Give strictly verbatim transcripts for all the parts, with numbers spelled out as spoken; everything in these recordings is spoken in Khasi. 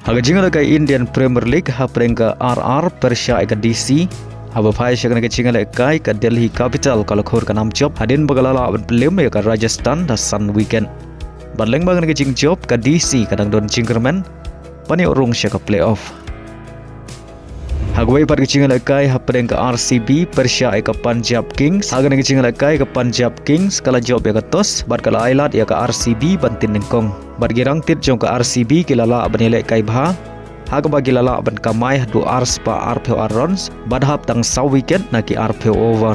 Ha ka jingïalehkai Indian Premier League, hapdeng ka R R pyrshah ïa ka D C, haba phai sha kane ka jingïalehkai, ka Delhi Capital ka la khur ka nam jop hadien ba ka la lah ban pynliem ïa ka Rajasthan da san wicket. Bad lyngba kane ka jingjop, ka D C ka dang don jingkyrmen ban ïoh rung sha ka playoff. Ha kawei pat ka jingïalehkai, hapdeng ka R C B pyrshah ïa ka Punjab Kings. Ha kane ka jingïalehkai, ka Punjab Kings ka la jop ïa ka toss bad ka la ailad ïa ka R C B ban tien nyngkong. Bad ki rangtit jong ka R C B ki la lah ban ïalehkai bha, ha kaba ki la lah ban kamai haduh ar spah arphew ar runs bad hap tang saw wicket na ki arphew over.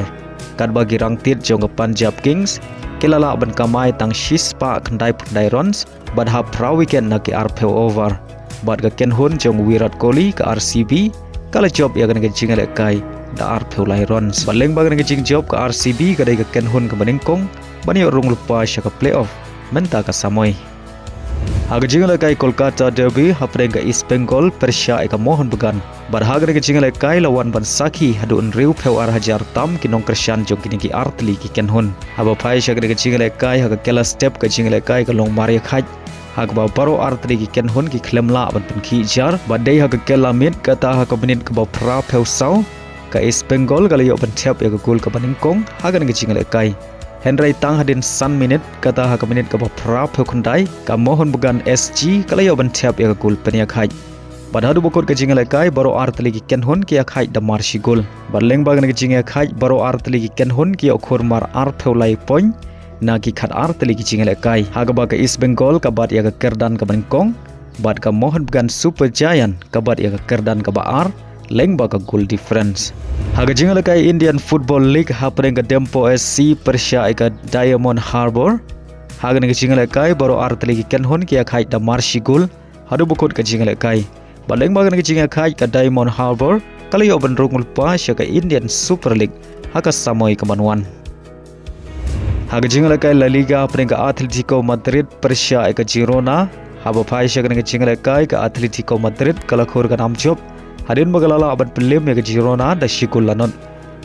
Katba ki rangtit jong ka Punjab Kings ki la lah ban kamai tang shi spah khyndaiphew khyndai runs bad hap phra wicket na ki arphew over. Bad ka kynhun jong Virat Kohli, ka R C B, ka la jop ïa kane ka jingïalehkai da arphew lai runs. Bad lyngba kane ka jingjop, ka R C B ka dei ka kynhun kaba nyngkong ban ïoh rung lypa sha ka playoff mynta ka samoi. Ha ka jingïalehkai Kolkata Derby, hapdeng ka East Bengal pyrshah ïa ka Mohun Bagan. Bad ha kane ka jingïalehkai la wan ban sakhi haduh hynriewphew ar hajar tam ki nongkyrshan jong kine ki artylli ki kynhun. Haba phai sha kane ka jingïalehkai, ha ka kylla step ka jingïalehkai ka long mar ïakhait, ha kaba baroh artylli ki kynhun ki khlem lah ban pynkhih jar. Bad dei ha ka kylla miet, kata ha ka minit kaba phraphew saw, ka East Bengal ka la ïoh ban thep ïa ka gol kaba nyngkong ha kane ka jingïalehkai. Hynrei tang hadien san minit, kata ha ka minit kaba phraphew khyndai, ka Mohun Bagan S G ka la ïoh ban thep ïa ka gol pynïakhait. Bad haduh ba kut ka jingïalehkai, baroh artylli ki kynhun ki ïakhait da mar shi gol. Bad lyngba kane ka jingïakhait, baroh artylli ki kynhun ki ïoh khur mar arphew lai point na ki khatar tylli ki jingïalehkai. Ha kaba ka East Bengal ka bat ïa ka kyrdan kaba nyngkong, bad ka Mohun Bagan Super Giant ka bat ïa ka kyrdan kaba ar lyngba ka goal difference. Ha ka jingïalehkai Indian Football League, hapdeng ka Dempo S C pyrshah ïa ka Diamond Harbour. Ha kane ka jingïalehkai, baroh artylli ki kynhun ki ïakhait da mar shi gol haduh ba kut ka jingïalehkai. Bad lyngba kane ka jingïakhait, ka Diamond Harbour ka la ïoh ban rung lypa sha ka Indian Super League ha ka samoi kaban wan. Ha ka jingïalehkai La Liga, hapdeng ka Atletico Madrid pyrshah ïa ka Girona. Haba phai sha kane ka jingïalehkai, ka Atletico Madrid ka la khur ka nam jop hadien ba ka la lah ban pynliem ïa ka Girona da shi gol la not.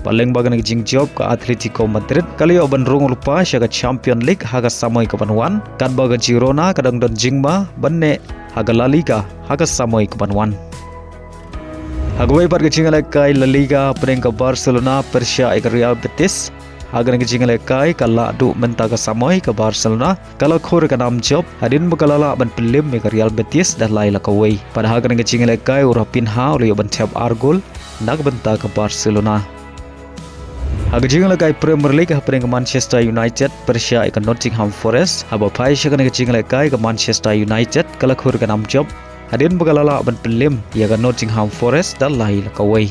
Bad lyngba kane ka jingjop, ka Atletico Madrid ka la ïoh ban rung lypa sha ka Champion League ha ka samoi kaban wan, katba ka Girona ka dang don jingma ban neh ha ka La Liga ha ka samoi kaban wan. Ha kawei pat ka jingïalehkai La Liga, hapdeng ka Barcelona pyrshah ïa ka Real Betis. Ha kane ka jingïalehkai, ka la duh mynta ka samoi, ka Barcelona ka la khur ka nam jop hadien ba ka la lah ban pynliem ïa ka Real Betis da lai la kawei. Bad ha kane ka jingïalehkai, u Raphinha u la ïoh ban thep ar gol na ka bynta ka Barcelona. Ha ka jingïalehkai Premier League, hapdeng ka Manchester United pyrshah ïa ka Nottingham Forest. Haba phai sha kane ka jingïalehkai, ka Manchester United ka la khur ka nam jop hadien ba ka la lah ban pynliem ïa ka Nottingham Forest da lai la kawei.